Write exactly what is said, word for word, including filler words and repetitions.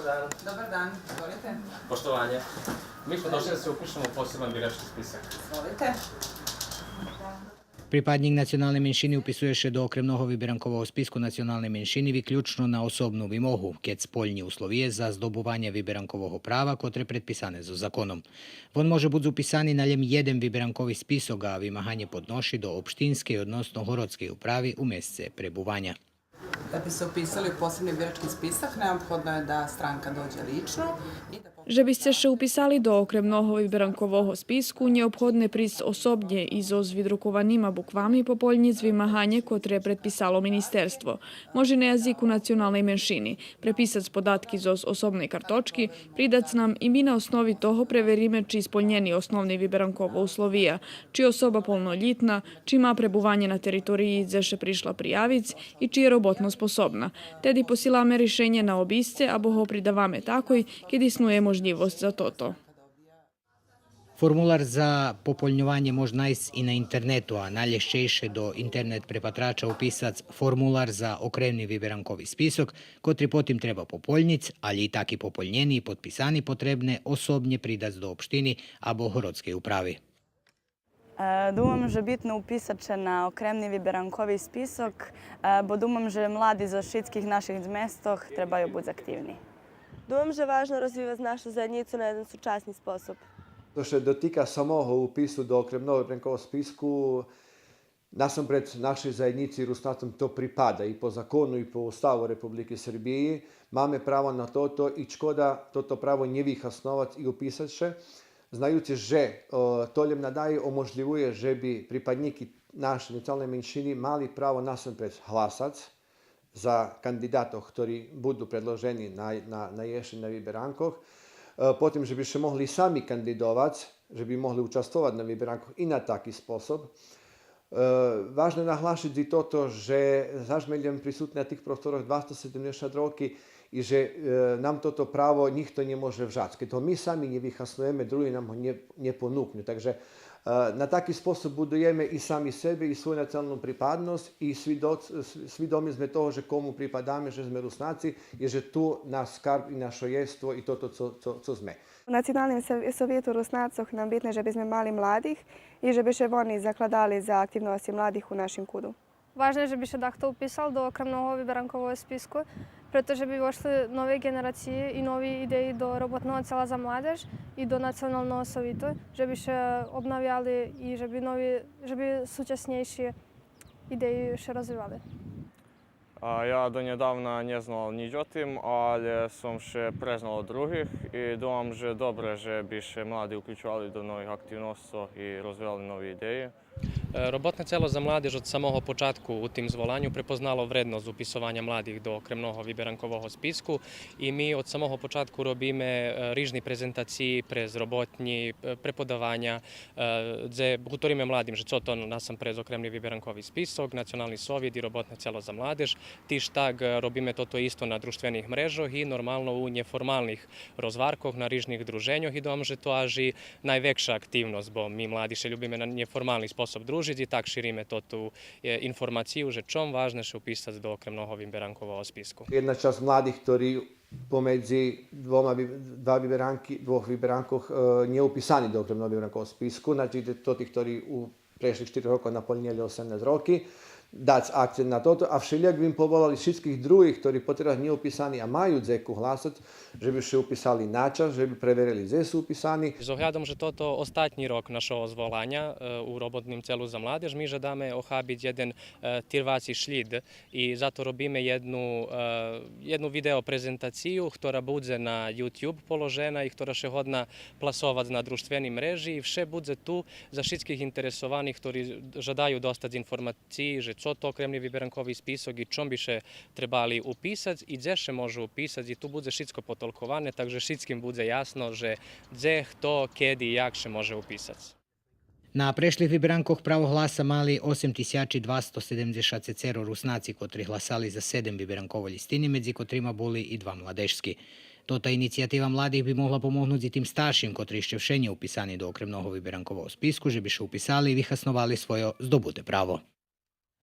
Добар дан, изволите. Поштовање. Ми смо дошли да се упишемо у посебан бирачки списак. Изволите. Припаднїк националней меншини уписує ше до окремного виберанкового списку националней меншини виключно на особну вимогу, кед сполнї условиє за здобуванє виберанкового права котре предписане зоз законом. Вон може буц уписани на лєм єден виберанкови список, а вимаганє подноши до општинскей, односно городскей управи у месце пребуваня. Да би се уписали у посебни бирачки списак, неопходно је да странка дође лично и да... Же би сце ше уписали до окремного виберанкового списку, нєобходне присц особнє и зоз видрукованима буквами пополнїц вимаганє котре предписало министерство. Може на язику националней меншини, преписац податки зоз особней карточки, придац нам и ми на основи того превериме чи сполнєни основни виберанково условия, чи особа полнолїтна, чи ма пребуванє на териториї дзе ше пришла приявиц и чи є роботно способна. Теди посиламе ришенє на обисце або го придаваме такой, кед иснує можлївосц за тото. Формулар за пополньованє мож найсц и на интернету, а найлєгчейше до интернет препатрача уписац формулар за окремни виберанкови список, котри потим треба пополнїц, алє и таки пополнєни и подписани потребне особнє придац до општини або городскей управи. Е, думам же битно уписац ше на окремни виберанкови список, е, бо думам же млади зоз шицких наших местох требаю буц активни. Думам же важно розвивац нашу заєднїцу на єден сучасни способ. Што ше дотика самого упису до окремного виберанкового списку, насампред нашей заєднїци Руснацом то припада и по закону, и по Уставу Републики Сербиї. Маме право на тото и чкода тото право нє вихасновац и уписац ше, знаюци же, о, то лєм надалєй оможлївує же би припаднїки нашей националней меншини мали право насампред гласац за кандидатох хтори буду предложени на, на, на єшень на виберанкох, е, потим же би ше могли сами кандидовац, же би могли участвовац на виберанкох и на таки способ. Е, важне наглашиц и тото же заш зме лєм присутни на тих просторох двасто седемдзешат роки и же, е, нам тото право нїхто нє може вжац. Кед го ми сами нє вихаснуєме, други нам го нє, нє понукню. Так же, е, на таки способ будуєме и сами себе, и свою националну припадносц, и свидоц-, с-, свидоми зме того же кому припадаме, же зме Руснаци и же ту наш скарб и нашо єство и тото цо, цо, цо зме. У Националним сов-, совиту Руснацох нам битне же би зме мали младих и же би ше вони закладали за активносци младих у нашим куду. Важне же би ше дахто уписал до окремного виберанкового списку, прето же би вошли нови ґенерациї и нови идеї до Роботного цела за младеж и до Националного совиту, же би ше обнавяли и же би нови, же би сучаснєйши идеї ше розвивали. А я до нєдавна нє знал нїч о тим, алє сом ше презнал од других и думам же добре же би ше млади уключовали до нових активносцох и розвивали нови идеї. Е, Роботне цело за младеж од самого початку у тим зволаню препознало вредносц уписованя младих до окремного виберанкового списку и ми од самого початку робиме, е, рижни презентациї през роботнї, е, преподаваня, е, дзе гуториме младим же цо то насампредз окремни виберанкови список, Национални совит и Роботне цело за младеж. Тиж так, е, робиме тото исто на дружтвених мрежох и нормално у нєформалних розгваркох на рижних друженьох и думам же то аж и найвекша активносц, бо ми млади ше любиме на нєформални способ дружиц и так шириме тоту, е, информацию же чом важне ше уписац до окремного виберанкового списку. Єдна часц младих, хтори помедзи двома ви-, два виберанки, двох виберанкох, е, нє уписани до окремного виберанкового списку, значи, то ти хтори у прешлих штири рока наполнєли осемнац роки, дац акцент на тото, а вшелїяк бим поволал и шицких других, хтори потераз нє уписани, а маю дзе ку гласац, же би ше уписали на час, же би преверели дзе су уписани. З оглядом же тото остатнї рок нашого зволаня, е, у Роботним целу за младеж, ми жадаме охабиц єден, е, тирваци шлїд и зато робиме єдну, е, єдну видео презентацию, хтора будзе на YouTube положена и хтора ше годна пласовац на дружтвени мрежи и вше будзе ту за шицких интересованих, хтори жадаю достац информациї же цо то окремни виберанкови список и чом би ше требали уписац и дзе ше може уписац и ту будзе шицко потолковане, так же шицким будзе ясно же дзе, хто, кеди и як ше може уписац. На прешлих виберанкох право гласа мали осем тисячи двасто седемдзешат цецеро Руснаци, котри гласали за седем виберанково лїстини, медзи котрима були и два младежски. Тота инициятива младих би могла помогнуц и тим старшим, котри ище вше нє уписани до окремного виберанкового списку, же би ше уписали и вихасновали свойо здобуте право.